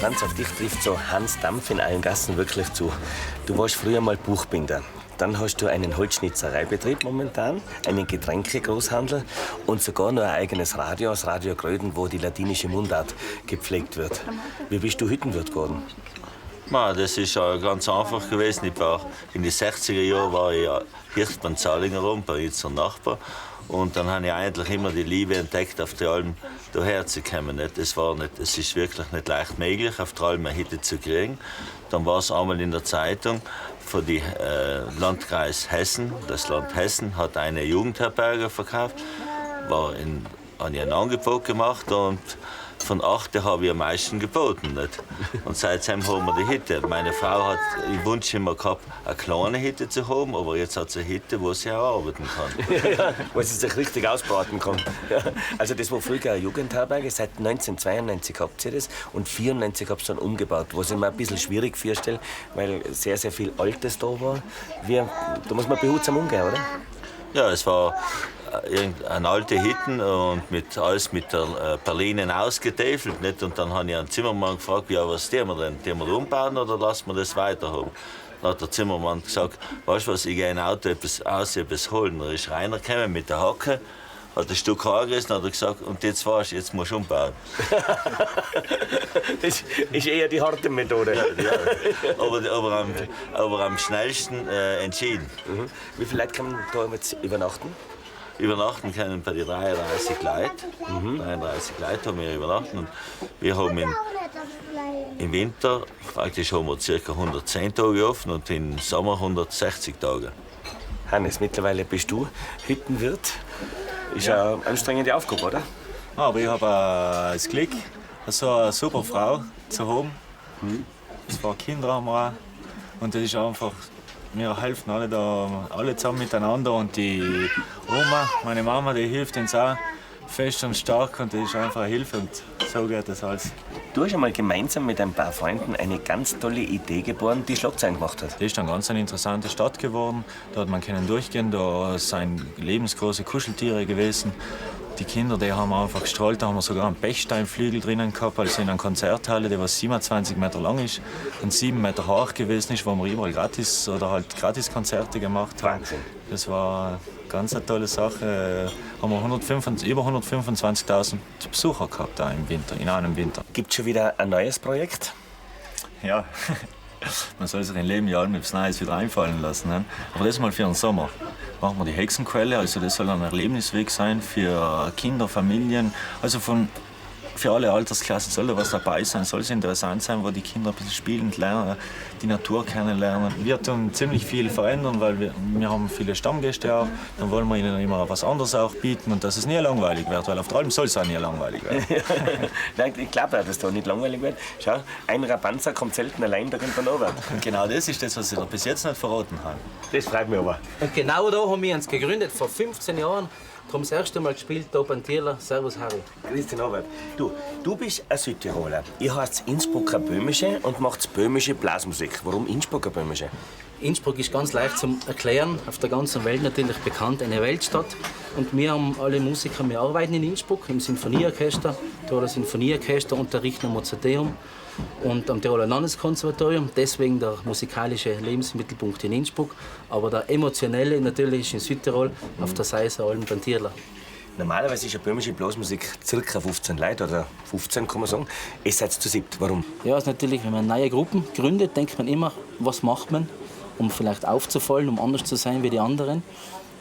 Franz, auf dich trifft so Hans Dampf in allen Gassen wirklich zu. Du warst früher mal Buchbinder. Dann hast du einen Holzschnitzereibetrieb momentan, einen Getränkegroßhandel und sogar noch ein eigenes Radio, das Radio Gröden, wo die ladinische Mundart gepflegt wird. Wie bist du Hüttenwirt geworden? Ma, das ist ganz einfach gewesen. Ich war in die 60er Jahren war ich Hirt beim Zahlinger rum, bei unserem Nachbar. Und dann habe ich eigentlich immer die Liebe entdeckt, auf die Alm daher zu kommen. Nicht? Es war nicht, es ist wirklich nicht leicht möglich, auf der Alm eine Hütte zu kriegen. Dann war es einmal in der Zeitung für die Landkreis Hessen. Das Land Hessen hat eine Jugendherberge verkauft. War in, habe ich ein Angebot gemacht und von acht habe ich am meisten geboten. Nicht? Und seitdem haben wir die Hütte. Meine Frau hat den Wunsch immer gehabt, eine kleine Hütte zu haben, aber jetzt hat sie eine Hütte, wo sie auch arbeiten kann. Ja, wo sie sich richtig ausbraten kann. Ja, also das war früher eine Jugendherberge, seit 1992 habt ihr das und 1994 habt ihr dann umgebaut, was ich mir ein bisschen schwierig vorstelle, weil sehr, sehr viel Altes da war. Da muss man behutsam umgehen, oder? Ja, es war irgendeine alte Hütten und mit alles mit der Perlinen ausgetäfelt. Nicht? Und dann habe ich einen Zimmermann gefragt, ja, was tun wir denn? Tun wir umbauen oder lassen wir das weiterhaben? Dann hat der Zimmermann gesagt, weißt du was, ich gehe ein Auto etwas aus, etwas holen. Dann ist Rainer gekommen mit der Hacke, hat ein Stück angerissen und hat gesagt, und jetzt weißt du, jetzt musst du umbauen. Das ist eher die harte Methode. Ja, ja. Aber am schnellsten entschieden. Wie viele Leute können da jetzt übernachten? Übernachten können bei die 33 Leute. 33 Leute haben wir übernachten. Und wir haben im Winter praktisch haben wir ca. 110 Tage offen und im Sommer 160 Tage. Hannes, mittlerweile bist du Hüttenwirt. Ist ja eine anstrengende Aufgabe, oder? Aber ich habe das Glück, so eine super Frau zu haben. Zwei Kinder haben wir auch. Und das ist einfach, wir helfen alle da, alle zusammen miteinander. Und die Oma, meine Mama, die hilft uns auch fest und stark. Und das ist einfach eine Hilfe. Und so geht das alles. Du hast einmal gemeinsam mit ein paar Freunden eine ganz tolle Idee geboren, die Schlagzeilen gemacht hat. Das ist dann ganz eine interessante Stadt geworden. Da hat man können durchgehen, da sind lebensgroße Kuscheltiere gewesen. Die Kinder, die haben einfach gestrahlt, da haben wir sogar einen Bechsteinflügel drinnen gehabt, also in einer Konzerthalle, die was 27 Meter lang ist und 7 Meter hoch gewesen ist, wo wir überall gratis oder halt gratis Konzerte gemacht haben. Wahnsinn. Das war eine ganz eine tolle Sache. Haben wir 125, über 125.000 Besucher gehabt da im Winter, in einem Winter. Gibt schon wieder ein neues Projekt? Ja, man soll sich im Leben ja allem etwas Neues wieder einfallen lassen. Ne? Aber das mal für den Sommer. Machen wir die Hexenquelle, also das soll ein Erlebnisweg sein für Kinder, Familien, also für alle Altersklassen soll da was dabei sein, soll es interessant sein, wo die Kinder ein bisschen spielend lernen, die Natur kennenlernen. Wir tun ziemlich viel verändern, weil wir haben viele Stammgäste auch. Dann wollen wir ihnen immer was anderes auch bieten und dass es nie langweilig wird, weil auf der Alm soll es auch nie langweilig werden. Nein, ich glaube auch, dass da nicht langweilig wird. Schau, ein Rabanzer kommt selten allein, da kommt der Norbert. Und genau das ist das, was ich dir bis jetzt nicht verraten habe. Das freut mich aber. Und genau da haben wir uns gegründet, vor 15 Jahren. Darum das erste Mal gespielt, da beim Tierler. Servus, Harry. Grüß dich, Norbert. Du bist ein Südtiroler. Ihr heißt Innsbrucker Böhmische und macht böhmische Blasmusik. Warum Innsbrucker Böhmische? Innsbruck ist ganz leicht zum Erklären, auf der ganzen Welt natürlich bekannt, eine Weltstadt. Und wir haben alle Musiker, wir arbeiten in Innsbruck im Sinfonieorchester, Tiroler Sinfonieorchester, unterrichten am Mozarteum und am Tiroler Landeskonservatorium. Deswegen der musikalische Lebensmittelpunkt in Innsbruck. Aber der emotionelle natürlich ist in Südtirol auf der Seiser Alm beim Tierler. Normalerweise ist eine böhmische Blasmusik circa 15 Leute oder 15, kann man sagen. Ihr seid zu siebt. Warum? Ja, ist natürlich, wenn man neue Gruppen gründet, denkt man immer, was macht man, um vielleicht aufzufallen, um anders zu sein wie die anderen.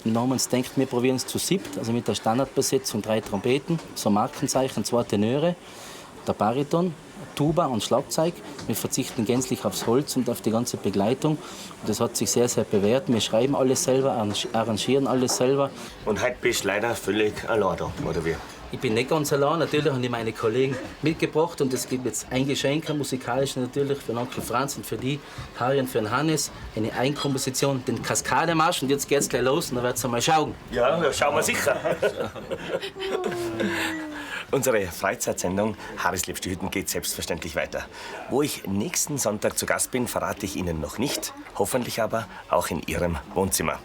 Und dann haben wir uns gedacht, wir probieren es zu siebt, also mit der Standardbesetzung 3 Trompeten, so Markenzeichen, 2 Tenöre, der Bariton, Tuba und Schlagzeug. Wir verzichten gänzlich aufs Holz und auf die ganze Begleitung. Und das hat sich sehr, sehr bewährt. Wir schreiben alles selber, arrangieren alles selber. Und heute bist du leider völlig allein da, oder wie? Ich bin nicht ganz allein. Natürlich habe ich meine Kollegen mitgebracht. Und es gibt jetzt ein Geschenk, ein musikalisches natürlich, für den Onkel Franz und für die, Harry und für den Hannes. Eine Einkomposition, den Kaskademarsch. Und jetzt geht's gleich los und dann wird's einmal schauen. Ja, ja, schauen wir sicher. Unsere Freizeitsendung Harrys liebste Hütten geht selbstverständlich weiter. Wo ich nächsten Sonntag zu Gast bin, verrate ich Ihnen noch nicht. Hoffentlich aber auch in Ihrem Wohnzimmer.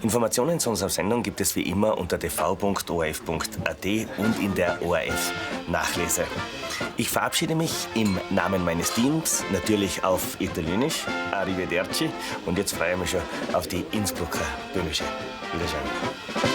Informationen zu unserer Sendung gibt es wie immer unter tv.orf.at und in der ORF-Nachlese. Ich verabschiede mich im Namen meines Teams, natürlich auf Italienisch. Arrivederci. Und jetzt freue ich mich schon auf die Innsbrucker Böhmische. Wiederschauen.